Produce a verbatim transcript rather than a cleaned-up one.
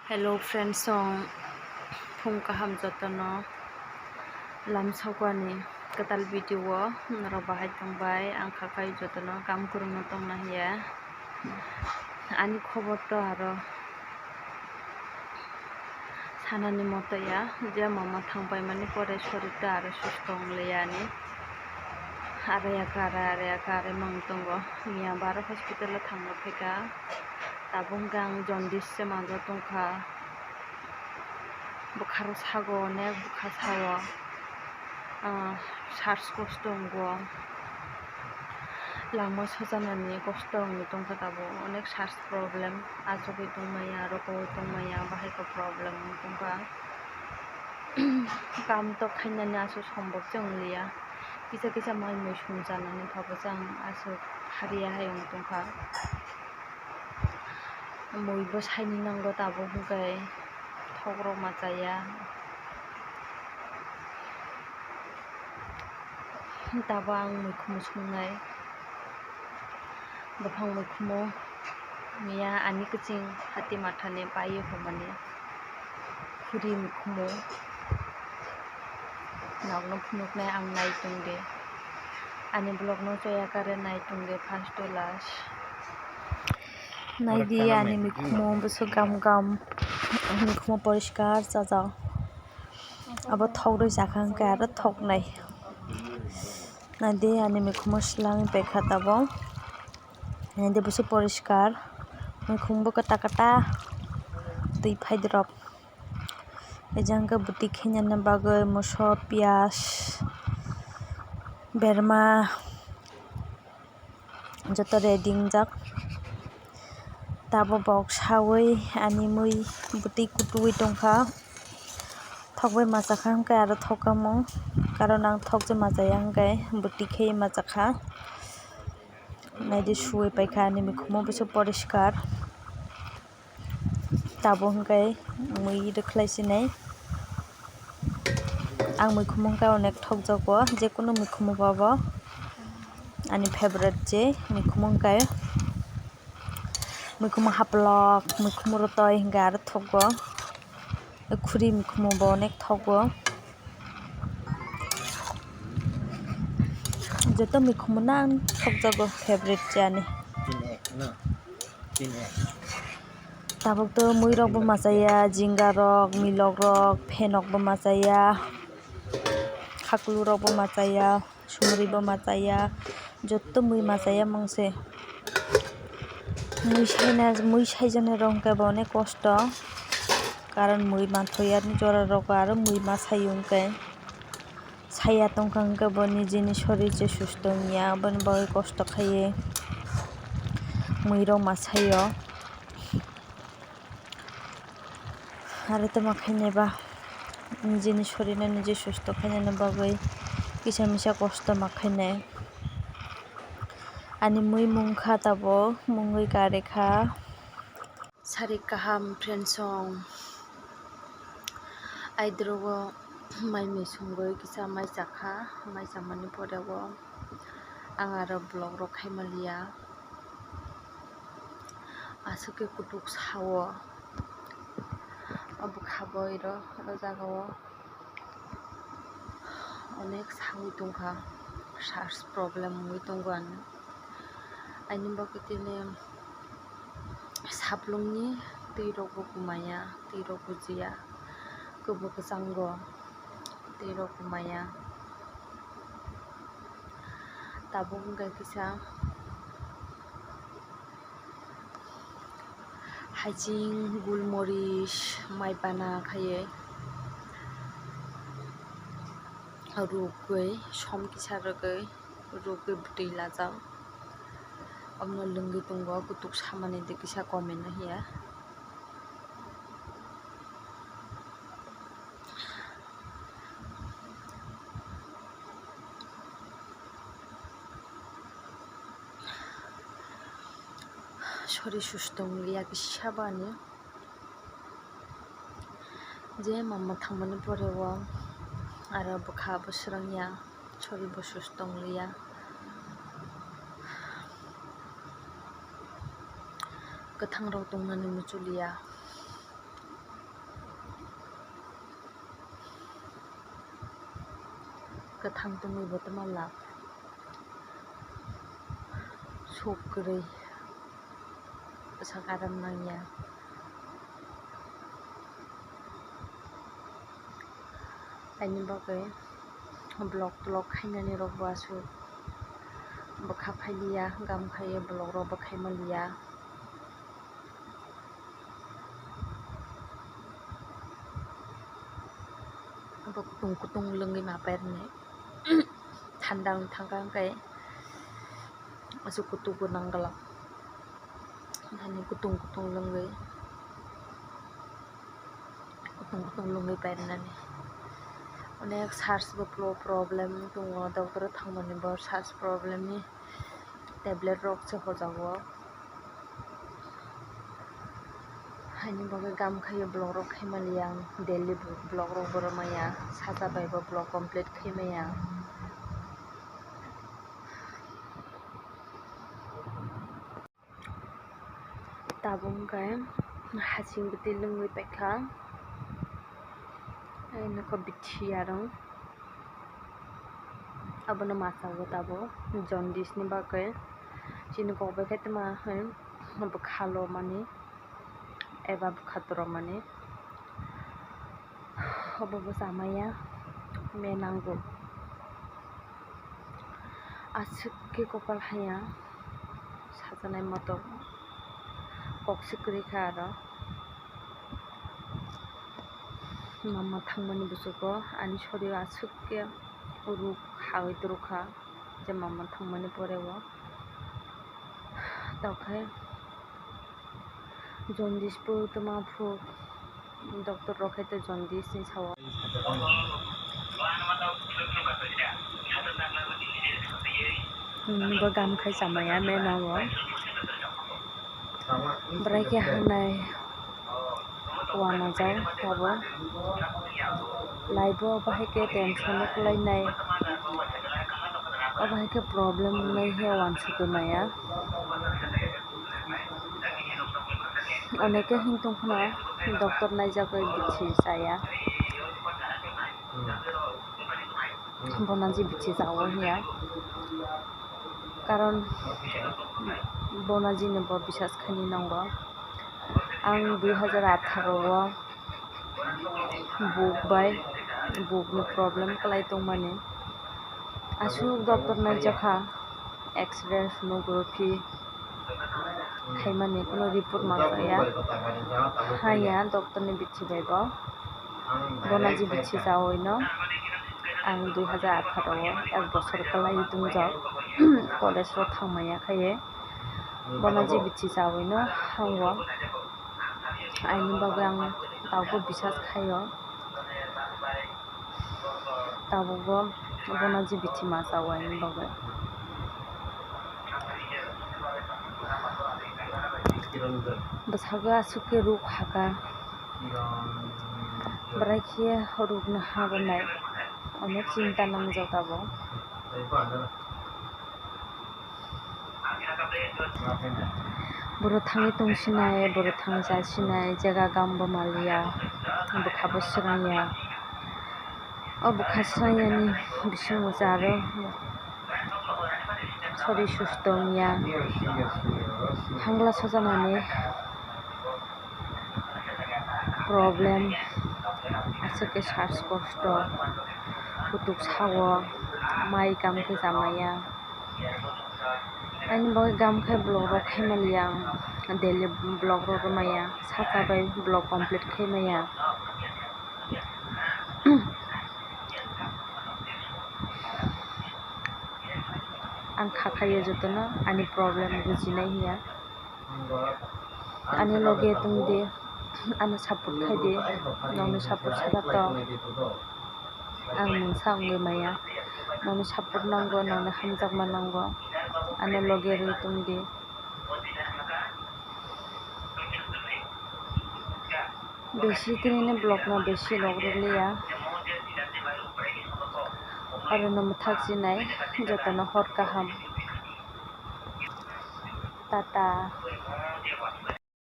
Hello friends, song phung kaham jotono lamsokani kwtal video o norok bahai tongbai. Ang khakai jotono kam kwrwngno tongna hiya. Ani khobor to aro sanani moto ya, je mama thangpai mani pore sorir ta aro susto wng liya ani. Are ya kare, are ya kare mang tongo. Miya baro hospital o thangna phaikha. Tabuk hwnkhe ang jaundice se manjak tongkha. Bwkharo sago, onek bwkha sao. Ah, sars kosto wngo. Langma sojanani kosto wngwi tongkha tabuk. Onek sars problem. Achugwi tongmaya, rokoui tongmaya, bahai khe problem wngwi tongkha. Kam to khainani aswk sombok se wngliya. Kisa kisa mai mui song chanani phabusa ang aswk hariya hai wng tongkha. Mui bo saini nango tabuk hwnkhe thokrok ma chaya. Tabuk ang mui khumu songnai. Buphang mui khumu miya ani kwching hati mathani paio hwnmani khuri mui khumu. Nokno phunuknai ang nai tongdi. Ani vlogno choya kare nai tongdi first to last. Naidi ani mui khumu bwswk gam gam. Mui khumu poriskar chajak. Abo thok rwi chakha hwnkhe aro thoknai. Naidi ani mui khumu swlangwi paikha tabuk. Naidi bwswk poriskar. Mui khumu bo kwta kwta twi phaidrop. Ejang khe bwtwi khainani bagwi moso, piyaj, berma joto ready wngjak. Tabuk bok sawi ani mui bwtwi kutuwi tongkha. Thokbai machakha hwnkhe aro thokkamung, karon ang thokjak machaya hwnkhe bwtwi khe machakha. Naidi suwi paikha ani mui khumu bwswk poriskar. Tabuk hwnkhe mui rwkhlai sinai. Ang mui khumu hwnkhe onek thokjago, jekunu mui khumu babo ani favorite je mui khumu hwnkhe mui khumu haplok, mui khumu rotoi hwnkhe aro thogo. Khuri mui khumu bo onek thogo. Joto mui khumu nang thokjago favorite chani. Tabuk to mui rok bo machaya, jinga rok, milok rok, phenok bo machaya, khaklu rok bo machaya, sumri bo machaya, joto mui machaya mungse. Mui saina, mui saijani rok hwnkhe bo onek kosto, karon mui manthoyani jora rok aro mui masayo hwnkhe. Saya tongkha hwnkhe bo nijini sorir se susto wngya, aboni bagwi kosto khaiwi mui rok masayo. Aro tamo khainai ba nijini sorir no niji susto khainani bagwi kisa misa kosto ma khainai. Ani mui mungkha tabuk, mungwi karikha. Sari kaham friends song. Aidrogo mai mui sungwi kisa mai chakha, mai chamani porego ang aro vlog rok khaima liya. Aswk khe kutuk sao. O bwkha bo iro o jagao. Onek sawi tongkha, sars problem wngwi tongo ani. Ani bagwi tini saplungni twi rokbo kumaya, twi rok bujiya, kwbo kwchango twi rok kumaya. Tabuk wngkha kisa. Haiching, gulmoris, mai pana khaiwi rwgwi, som kisa rwgwi, rwgwi bwtwi lajak. Omono lwngwi tongo, kutuk samani de kisa komino hiya. Sori susto wngya kisa bani. Je mama thangmani pore o aro bwkha bo swrwngya, sori bo susto wngliya. Kwthang rok tongnani mucholiya. Kwthang tongwi bo twma lab. Sok kwrwi bwsak aram nangya. Aini bagwi vlog vlog khainani rok bo aswk bwkha phailiya, gam khaiwi vlog rok bo khaima liya. Abo kutung kutung lwngwi ma pairni thanda wng thangkha, hwnkhe aswk kutung bo nangla, ani kutung kutung lwngwi. Kutung kutung lwngwi painani. Onek search bo pro-, problem tongo, doctor o thangmani bo search problem ni tablet rok se hojago. Haini bagwi gam khaio vlog rok khaimaliya ang, daily vlog rok bo rwmaya, sacha bai bo vlog complete khaimaya. Tabuk hwnkhe hasing bwtwi lwngwi paikha, nokho bithi yarwng abono masago tabuk jaundice ni bagwi. Chini kok bai khe twma hwn bwkha lomani eba bwkha toromani. Obo bo chamaya, menango. Aswk khe kopal haya, sajaknai motom kok se kwrwi kha aro. Mama thangmani bwswk o ani sorio aswk khe ruk hawi twrwkha, je mama thangmani pore o. Tokhe jaundice bo twma phuk, doctor rok hai tei jaundice ni sao. Hmm, bo gam khai chamaya meno o. Bwrai khe hanai uanajak tabuk. Life o bahai khe tension o kwlainai, obo hai khe problem wngnai he uansukgwi maya. Onekhe hwn tongphano doctor naijagwi bithi chaya. Bono je bithi chawo hiya, karon bono jini bo bisas khaini nango. Ang dui hajar atharo o buk bai buk ni problem kwlai tongmani. Aswk doctor naijakha, X-ray, sonography khaimani, kuno report manjakya. Haya doctor ni bithi bai bo, bono je bithi chawi no ang dui hajar atharo o ek bosor kwlai tongjak, college o thangmaya khaye. Bono je bithi chawi no hango, aini bagwi ang tabuk bisas khaio. Tabukbo bono je bithi ma chawi ni bagwi. Bwsakgo aswk khe ruk hakha. Bwrai khe rukno ha rwnai. Onek chinta nangjak tabuk. Borok thangwi tongsinai, borok thangwi chasinai, jaga gam bo maliya, bwkha bo swrangya. O bwkha swrangyani bisingo je aro sorir susto wngya, hangla sojaknani problem, aswk khe sas kosto, kutuk sao, mai kam khe chamaya. Ani bagwi gam khe vlog rok khaimaliya ang, daily vlog rok rwmaya, saka bai vlog complete khaimaya. Ang kha khaio jotono ani problem bujinai hiya. Ani loge tongdi, ano support khaidi, nokni support saka tong. Ang mungsa wngwi maya, nokni support nango, nokni hamjakma nango, ano loge rwi tongdi. Besi tinini vlog no besi rok rwliya, aro no mwthak chinai jotono hor kaham. Tata.